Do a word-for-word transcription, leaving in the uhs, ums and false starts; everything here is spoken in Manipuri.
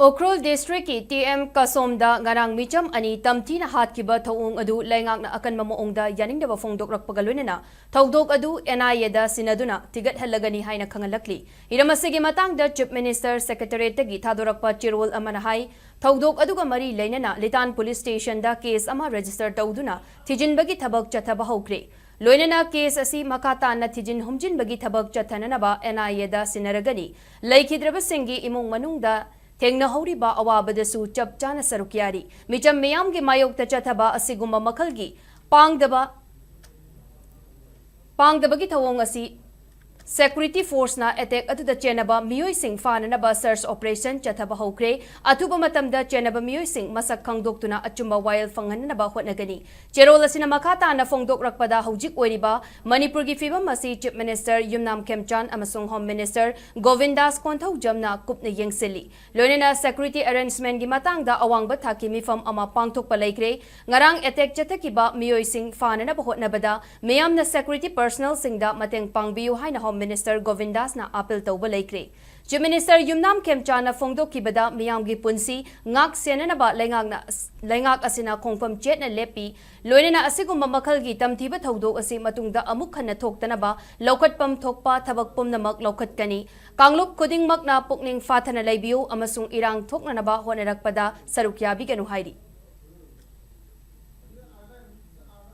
ꯎꯈ꯭ꯔꯨꯜ ꯗꯤꯁꯇ꯭ꯔꯤꯛꯀꯤ ꯇꯤ ꯑꯦꯝ ꯀꯁꯣꯝꯗ ꯉꯔꯥꯡ ꯃꯤꯆꯝ ꯑꯅꯤ ꯇꯝꯊꯤꯅ ꯍꯥꯠꯈꯤꯕ ꯊꯧꯑꯣꯡ ꯑꯗꯨ ꯂꯩꯉꯥꯛꯅ ꯑꯀꯟꯕ ꯃꯑꯣꯡꯗ ꯌꯥꯅꯤꯡꯗꯕ ꯐꯣꯡꯗꯣꯛꯂꯛꯄꯒ ꯂꯣꯏꯅꯅ ꯊꯧꯗꯣꯛ ꯑꯗꯨ ꯑꯦꯟ ꯑꯥꯏ ꯑꯦꯗ ꯁꯤꯟꯅꯗꯨꯅ ꯊꯤꯒꯠꯍꯜꯂꯒꯅꯤ ꯍꯥꯏꯅ ꯈꯪꯍꯜꯂꯛꯂꯤ꯫ ꯍꯤꯔꯝ ꯑꯁꯤꯒꯤ ꯃꯇꯥꯡꯗ ꯆꯤꯐ ꯃꯤꯅꯤꯁꯇꯔ ꯁꯦꯀ꯭ꯔꯦꯇꯔꯤꯌꯦꯠꯇꯒꯤ ꯊꯥꯗꯣꯔꯛꯄ ꯆꯦꯔꯣꯜ ꯑꯃꯅ ꯍꯥꯏ, ꯊꯧꯗꯣꯛ ꯑꯗꯨꯒ ꯃꯔꯤ ꯂꯩꯅꯅ ꯂꯤꯇꯥꯟ ꯄꯨꯂꯤꯁ ꯁ꯭ꯇꯦꯁꯟꯗ ꯀꯦꯁ ꯑꯃ ꯔꯦꯖꯤꯁꯇꯔ ꯇꯧꯗꯨꯅ ꯊꯤꯖꯤꯟꯕꯒꯤ ꯊꯕꯛ ꯆꯠꯊꯕ ꯍꯧꯈ꯭ꯔꯦ꯫ ꯂꯣꯏꯅꯅ ꯀꯦꯁ ꯑꯁꯤ ꯃꯈꯥ ꯇꯥꯅ ꯊꯤꯖꯤꯟ ꯍꯨꯝꯖꯤꯟꯕꯒꯤ ꯊꯕꯛ ꯆꯠꯊꯅꯅꯕ ꯑꯦꯟ ꯑꯥꯏ ꯑꯦꯗ ꯁꯤꯟꯅꯔꯒꯅꯤ꯫ ꯂꯩꯈꯤꯗ꯭ꯔꯕꯁꯤꯡꯒꯤ ꯏꯃꯨꯡ ꯃꯅꯨꯡꯗ ꯊꯦꯡꯅꯍꯧꯔꯤꯕ ꯑꯋꯥꯕꯗꯁꯨ ꯆꯞ ꯆꯥꯅ ꯁꯔꯨꯛ ꯌꯥꯔꯤ꯫ ꯃꯤꯆꯝ ꯃꯤꯌꯥꯝꯒꯤ ꯃꯥꯌꯣꯛꯇ ꯆꯠꯊꯕ ꯑꯁꯤꯒꯨꯝꯕ ꯃꯈꯜꯒꯤ ꯄꯥꯡꯗꯕ, ꯄꯥꯡꯗꯕꯒꯤ ꯊꯧꯑꯣꯡ ꯑꯁꯤ ꯁꯦꯀ꯭ꯌꯨꯔꯤꯇꯤ ꯐꯣꯔꯁꯅ ꯑꯦꯇꯦꯛ ꯑꯗꯨꯗ ꯆꯦꯟꯅꯕ ꯃꯤꯑꯣꯏꯁꯤꯡ ꯐꯥꯅꯅꯕ ꯁꯔꯆ ꯑꯣꯄꯔꯦꯁꯟ ꯆꯠꯊꯕ ꯍꯧꯈ꯭ꯔꯦ꯫ ꯑꯊꯨꯕ ꯃꯇꯝꯗ ꯆꯦꯟꯅꯕ ꯃꯤꯑꯣꯏꯁꯤꯡ ꯃꯁꯛ ꯈꯪꯗꯣꯛꯇꯨꯅ ꯑꯆꯨꯝꯕ ꯋꯥꯌꯦꯜ ꯐꯪꯍꯟꯅꯕ ꯍꯣꯠꯅꯒꯅꯤ꯫ ꯆꯦꯔꯣꯜ ꯑꯁꯤꯅ ꯃꯈꯥ ꯇꯥꯅ ꯐꯣꯡꯗꯣꯛꯂꯛꯄꯗ, ꯍꯧꯖꯤꯛ ꯑꯣꯏꯔꯤꯕ ꯃꯅꯤꯄꯨꯔꯒꯤ ꯐꯤꯕꯝ ꯑꯁꯤ ꯆꯤꯐ ꯃꯤꯅꯤꯁꯇꯔ ꯌꯨꯝꯅꯥꯝ ꯈꯦꯝꯆꯥꯟ ꯑꯃꯁꯨꯡ ꯍꯣꯝ ꯃꯤꯅꯤꯁꯇꯔ ꯒꯣꯕꯤꯟꯗꯥꯁ ꯀꯣꯟꯊꯧꯖꯝꯅ ꯀꯨꯞꯅ ꯌꯦꯡꯁꯤꯜꯂꯤ꯫ ꯂꯣꯏꯅꯅ ꯁꯦꯀ꯭ꯌꯨꯔꯤꯇꯤ ꯑꯦꯔꯦꯟꯖꯃꯦꯟꯒꯤ ꯃꯇꯥꯡꯗ ꯑꯋꯥꯡꯕ ꯊꯥꯛꯀꯤ ꯃꯤꯐꯝ ꯑꯃ ꯄꯥꯡꯊꯣꯛꯄ ꯂꯩꯈ꯭ꯔꯦ꯫ ꯉꯔꯥꯡ ꯑꯦꯇꯦꯛ ꯆꯠꯊꯈꯤꯕ ꯃꯤꯑꯣꯏꯁꯤꯡ ꯐꯥꯅꯅꯕ ꯍꯣꯠꯅꯕꯗ ꯃꯤꯌꯥꯝꯅ ꯁꯦꯀ꯭ꯌꯨꯔꯤꯇꯤ ꯄꯔꯁꯅꯦꯜꯁꯤꯡꯗ ꯃꯇꯦꯡ ꯄꯥꯡꯕꯤꯌꯨ ꯍꯥꯏꯅ ꯍꯣꯝ ꯃꯤꯅꯤꯁꯇꯔ ꯒꯣꯕꯤꯟꯗꯥꯁꯅ ꯑꯥꯄꯤꯜ ꯇꯧꯕ ꯂꯩꯈ꯭ꯔꯦ꯫ ꯆꯤꯐ ꯃꯤꯅꯤꯁꯇꯔ ꯌꯨꯝꯅꯥꯝ ꯈꯦꯝꯆꯥꯟꯅ ꯐꯣꯡꯗꯣꯛꯈꯤꯕꯗ, ꯃꯤꯌꯥꯝꯒꯤ ꯄꯨꯟꯁꯤ ꯉꯥꯛ ꯁꯦꯟꯅꯅꯕ ꯂꯩꯉꯥꯛꯅ, ꯂꯩꯉꯥꯛ ꯑꯁꯤꯅ ꯈꯣꯡꯐꯝ ꯆꯦꯠꯅ ꯂꯦꯞꯄꯤ꯫ ꯂꯣꯏꯅꯅ ꯑꯁꯤꯒꯨꯝꯕ ꯃꯈꯜꯒꯤ ꯇꯝꯊꯤꯕ ꯊꯧꯗꯣꯛ ꯑꯁꯤ ꯃꯇꯨꯡꯗ ꯑꯃꯨꯛ ꯍꯟꯅ ꯊꯣꯛꯇꯅꯕ ꯂꯧꯈꯠꯐꯝ ꯊꯣꯛꯄ ꯊꯕꯛ ꯄꯨꯝꯅꯃꯛ ꯂꯧꯈꯠꯀꯅꯤ꯫ ꯀꯥꯡꯂꯨꯞ ꯈꯨꯗꯤꯡꯃꯛꯅ ꯄꯨꯛꯅꯤꯡ ꯐꯥꯊꯅ ꯂꯩꯕꯤꯌꯨ ꯑꯃꯁꯨꯡ ꯏꯔꯥꯡ ꯊꯣꯛꯅꯅꯕ ꯍꯣꯠꯅꯔꯛꯄꯗ ꯁꯔꯨꯛ ꯌꯥꯕꯤꯒꯅꯨ ꯍꯥꯏꯔꯤ꯫